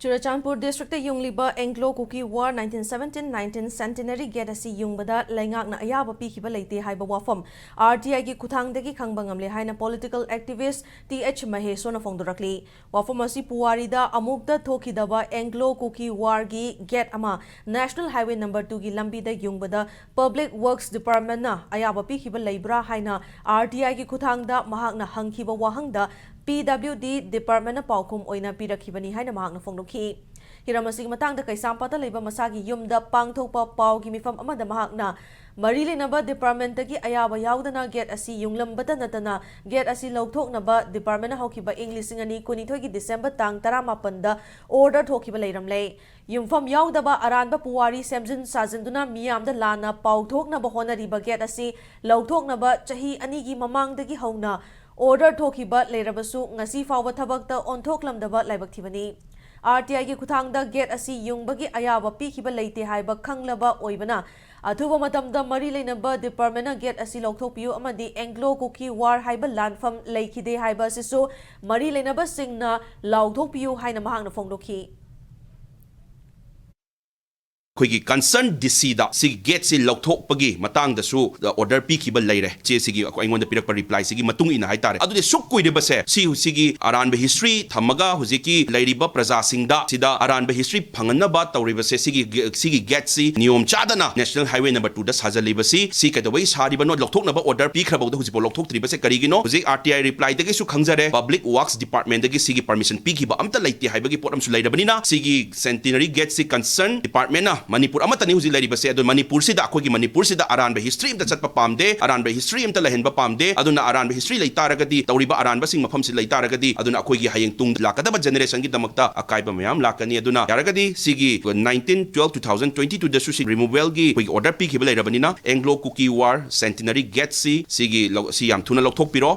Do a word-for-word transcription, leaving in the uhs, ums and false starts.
Churachandpur district ꯌꯨꯡꯂꯤꯕ Anglo Kuki war nineteen seventeen nineteen centenary gate ꯑꯁꯤ ꯌꯨꯡꯕꯗ ꯂꯩꯉꯥꯛꯅ ꯑꯌꯥꯕ ꯄꯤꯈꯤꯕ ꯂꯩꯇꯦ ꯍꯥꯏꯕ ꯋꯥꯐꯝ ꯑꯥꯔ ꯇꯤ ꯑꯥꯏꯒꯤ ꯈꯨꯠꯊꯥꯡꯗꯒꯤ ꯈꯪꯕ ꯉꯝꯂꯦ ꯍꯥꯏꯅ ꯄꯣꯂꯤꯇꯤꯀꯦꯜ ꯑꯦꯛꯇꯤꯚꯤꯁ ꯇꯤ ꯑꯩꯆ ꯃꯍꯦꯁꯣꯔꯅ ꯐꯣꯡꯗꯣꯔꯛꯂꯤ꯫ ꯋꯥꯐꯝ ꯑꯁꯤ ꯄꯨꯋꯥꯔꯤꯗ ꯑꯃꯨꯛꯇ ꯊꯣꯛꯈꯤꯗꯕ ꯑꯦꯡꯒ꯭ꯂꯣ ꯀꯨꯀꯤ ꯋꯥꯔꯒꯤ ꯒꯦꯠ ꯑꯃ ꯅꯦꯁꯅꯦꯜ ꯍꯥꯏꯋꯦ ꯅꯝꯕꯔ ꯇꯨꯒꯤ ꯂꯝꯕꯤꯗ ꯌꯨꯡꯕꯗ ꯄꯕ꯭ꯂꯤꯛ ꯋꯔꯛꯁ ꯗꯤꯄꯥꯔꯠꯃꯦꯟꯅ ꯑꯌꯥꯕ ꯄꯤꯈꯤꯕ ꯂꯩꯕ꯭ꯔꯥ ꯍꯥꯏꯅ ꯑꯥꯔ ꯇꯤ ꯑꯥꯏꯒꯤ ꯈꯨꯠꯊꯥꯡꯗ ꯃꯍꯥꯛꯅ ꯍꯪꯈꯤꯕ ꯋꯥꯍꯪꯗ ꯄꯤ ꯗꯕ꯭ꯂꯤꯎ ꯗꯤ ꯗꯤꯄꯥꯔꯠꯃꯦꯟꯅ ꯄꯥꯎꯈꯨꯝ ꯑꯣꯏꯅ ꯄꯤꯔꯛꯈꯤꯕꯅꯤ ꯍꯥꯏꯅ ꯃꯍꯥꯛꯅ ꯐꯣꯡꯗꯣꯛꯈꯤ꯫ ꯍꯤꯔꯝ ꯑꯁꯤꯒꯤ ꯃꯇꯥꯡꯗ ꯀꯩꯁꯥꯝꯄꯥꯠꯇ ꯂꯩꯕ ꯃꯁꯥꯒꯤ ꯌꯨꯝꯗ ꯄꯥꯡꯊꯣꯛꯄ ꯄꯥꯎꯒꯤ ꯃꯤꯐꯝ ꯑꯃꯗ ꯃꯍꯥꯛꯅ ꯃꯔꯤ ꯂꯩꯅꯕ ꯗꯤꯄꯥꯔꯠꯃꯦꯟꯇꯒꯤ ꯑꯌꯥꯕ ꯌꯥꯎꯗꯅ ꯒꯦꯠ ꯑꯁꯤ ꯌꯨꯡꯂꯝꯕꯇ ꯅꯠꯇꯅ ꯒꯦꯠ ꯑꯁꯤ ꯂꯧꯊꯣꯛꯅꯕ ꯗꯤꯄꯥꯔꯠꯃꯦꯟꯅ ꯍꯧꯈꯤꯕ ꯏꯪ ꯂꯤꯁꯤꯡ ꯑꯅꯤ ꯀꯨꯟꯅꯤꯊꯣꯏꯒꯤ ꯗꯤꯁꯦꯝꯕꯔ ꯇꯥꯡ ꯇꯔꯥꯃꯥꯄꯟꯗ ꯑꯣꯔꯗꯔ ꯊꯣꯛꯈꯤꯕ ꯂꯩꯔꯝꯂꯦ꯫ ꯌꯨꯝꯐꯝ ꯌꯥꯎꯗꯕ ꯑꯔꯥꯟꯕ ꯄꯨꯋꯥꯔꯤ ꯁꯦꯝꯖꯤꯟ ꯁꯥꯖꯤꯟꯗꯨꯅ ꯃꯤꯌꯥꯝꯗ ꯂꯥꯟꯅ ꯄꯥꯎꯊꯣꯛꯅꯕ ꯍꯣꯠꯅꯔꯤꯕ ꯒꯦꯠ ꯑꯁꯤ ꯂꯧꯊꯣꯛꯅꯕ ꯆꯍꯤ ꯑꯅꯤꯒꯤ ꯃꯃꯥꯡꯗꯒꯤ ꯍꯧꯅ ꯑꯣꯔꯗꯔ ꯊꯣꯛꯈꯤꯕ ꯂꯩꯔꯕꯁꯨ ꯉꯁꯤ ꯐꯥꯎꯕ ꯊꯕꯛꯇ ꯑꯣꯟꯊꯣꯛꯂꯝꯗꯕ ꯂꯥꯏꯕꯛ ꯊꯤꯕꯅꯤ꯫ ꯑꯥꯔ ꯇꯤ ꯑꯥꯏꯒꯤ ꯈꯨꯠꯊꯥꯡꯗ ꯒꯦꯠ ꯑꯁꯤ ꯌꯨꯡꯕꯒꯤ ꯑꯌꯥꯕ ꯄꯤꯈꯤꯕ ꯂꯩꯇꯦ ꯍꯥꯏꯕ ꯈꯪꯂꯕ ꯑꯣꯏꯕꯅ ꯑꯊꯨꯕ ꯃꯇꯝꯗ ꯃꯔꯤ ꯂꯩꯅꯕ ꯗꯤꯄꯥꯔꯠꯃꯦꯟꯅ ꯒꯦꯠ ꯑꯁꯤ ꯂꯧꯊꯣꯛꯄꯤꯌꯨ ꯑꯃꯗꯤ ꯑꯦꯡꯒ꯭ꯂꯣ ꯀꯨꯀꯤ ꯋꯥꯔ ꯍꯥꯏꯕ ꯂꯥꯟꯐꯝ ꯂꯩꯈꯤꯗꯦ ꯍꯥꯏꯕ ꯑꯁꯤꯁꯨ ꯃꯔꯤ ꯂꯩꯅꯕꯁꯤꯡꯅ ꯂꯥꯎꯊꯣꯛꯄꯤꯌꯨ ꯍꯥꯏꯅ ꯃꯍꯥꯛꯅ ꯐꯣꯡꯗꯣꯛꯈꯤ꯫ ꯑꯩꯈꯣꯏꯒꯤ ꯀꯟꯁꯔꯟ ꯗꯤ ꯁꯤꯗ ꯁꯤꯒꯤ ꯒꯦꯠꯁꯤ ꯂꯧꯊꯣꯛꯄꯒꯤ ꯃꯇꯥꯡꯗꯁꯨ ꯑꯣꯔꯗꯔ ꯄꯤꯈꯤꯕ ꯂꯩꯔꯦ꯫ ꯆꯦ ꯁꯤꯒꯤ ꯑꯩꯈꯣꯏ ꯑꯩꯉꯣꯟꯗ ꯄꯤꯔꯛꯄ ꯔꯤꯄ꯭ꯂꯥꯏꯁꯤꯒꯤ ꯃꯇꯨꯡ ꯏꯟꯅ ꯍꯥꯏꯇꯥꯔꯦ꯫ ꯑꯗꯨꯗꯤ ꯁꯨꯛ ꯀꯨꯏꯔꯤꯕꯁꯦ ꯁꯤ ꯁꯤꯒꯤ ꯑꯔꯥꯟꯕ ꯍꯤꯁꯇ꯭ꯔꯤ ꯊꯝꯃꯒ ꯍꯧꯖꯤꯛꯀꯤ ꯂꯩꯔꯤꯕ ꯄ꯭ꯔꯖꯥꯁꯤꯡꯗ ꯁꯤꯗ ꯑꯔꯥꯟꯕ ꯍꯤꯁꯇ꯭ꯔꯤ ꯐꯪꯍꯟꯅꯕ ꯇꯧꯔꯤꯕꯁꯦ ꯁꯤꯒꯤ ꯁꯤꯒꯤ ꯒꯦꯠꯁꯤ ꯅꯤꯌꯣꯝ ꯆꯥꯗꯅ ꯅꯦꯁꯅꯦꯜ ꯍꯥꯏꯋꯦ ꯅꯝꯕꯔ ꯇꯨꯗ ꯁꯥꯖꯜꯂꯤꯕꯁꯤ ꯁꯤ ꯀꯩꯗꯧꯕꯩ ꯁꯥꯔꯤꯕꯅꯣ? ꯂꯧꯊꯣꯛꯅꯕ ꯑꯣꯔꯗꯔ ꯄꯤꯈ꯭ꯔꯐꯥꯎꯗ ꯍꯧꯖꯤꯛꯐꯥꯎ ꯂꯧꯊꯣꯛꯇ꯭ꯔꯤꯕꯁꯦ ꯀꯔꯤꯒꯤꯅꯣ? ꯍꯧꯖꯤꯛ ꯑꯥꯔ ꯇꯤ ꯑꯥꯏ ꯔꯤꯄ꯭ꯂꯥꯏꯗꯒꯤꯁꯨ ꯈꯪꯖꯔꯦ, ꯄꯕ꯭ꯂꯤꯛ ꯋꯥꯔꯛꯁ ꯗꯤꯄꯥꯔꯠꯃꯦꯟꯗꯒꯤ ꯁꯤꯒꯤ ꯄꯔꯃꯤꯁꯟ ꯄꯤꯈꯤꯕ ꯑꯝꯇ ꯂꯩꯇꯦ ꯍꯥꯏꯕꯒꯤ ꯄꯣꯠ ꯑꯃꯁꯨ ꯂꯩꯔꯕꯅꯤꯅ ꯁꯤꯒꯤ ꯁꯦꯟꯇꯤꯅꯔꯤ ꯒꯦꯠꯁꯤ ꯀꯟꯁꯔꯟ ꯗꯤꯄꯥꯔꯠꯃꯦꯟꯅ, ꯃꯅꯤꯄꯨꯔ ꯑꯃꯠꯇꯅꯤ ꯍꯧꯖꯤꯛ ꯂꯩꯔꯤꯕꯁꯦ, ꯑꯗꯣ ꯃꯅꯤꯄꯨꯔꯁꯤꯗ, ꯑꯩꯈꯣꯏꯒꯤ ꯃꯅꯤꯄꯨꯔꯁꯤꯗ ꯑꯔꯥꯟꯕ ꯍꯤꯁꯇ꯭ꯔꯤ ꯑꯝꯇ ꯆꯠꯄ ꯄꯥꯝꯗꯦ, ꯑꯔꯥꯟꯕ ꯍꯤꯁꯇ꯭ꯔꯤ ꯑꯝꯇ ꯂꯩꯍꯟꯕ ꯄꯥꯝꯗꯦ꯫ ꯑꯗꯨꯅ ꯑꯔꯥꯟꯕ ꯍꯤꯁꯇ꯭ꯔꯤ ꯂꯩꯇꯥꯔꯒꯗꯤ, ꯇꯧꯔꯤꯕ ꯑꯔꯥꯟꯕꯁꯤꯡ ꯃꯐꯝꯁꯤ ꯂꯩꯇꯥꯔꯒꯗꯤ, ꯑꯗꯨꯅ ꯑꯩꯈꯣꯏꯒꯤ ꯍꯌꯦꯡ ꯇꯨꯡ ꯂꯥꯛꯀꯗꯕ ꯖꯦꯅꯦꯔꯦꯁꯟꯒꯤꯗꯃꯛꯇ ꯑꯀꯥꯏꯕ ꯃꯌꯥꯝ ꯂꯥꯛꯀꯅꯤ꯫ ꯑꯗꯨꯅ ꯌꯥꯔꯒꯗꯤ ꯁꯤꯒꯤ nineteen twelve two thousand twenty two ꯗꯁꯨ ꯁꯤ ꯔꯤꯃꯨꯚꯦꯜꯒꯤ ꯑꯩꯈꯣꯏꯒꯤ ꯑꯣꯔꯗꯔ ꯄꯤꯈꯤꯕ ꯂꯩꯔꯕꯅꯤꯅ ꯑꯦꯡꯒ꯭ꯂꯣ ꯀꯨꯀꯤ ꯋꯥꯔ ꯁꯦꯟꯇꯤꯅꯔꯤ ꯒꯦꯠꯁꯤ ꯁꯤꯒꯤ ꯂꯧ-, ꯁꯤ ꯌꯥꯝ ꯊꯨꯅ ꯂꯧꯊꯣꯛꯄꯤꯔꯣ꯫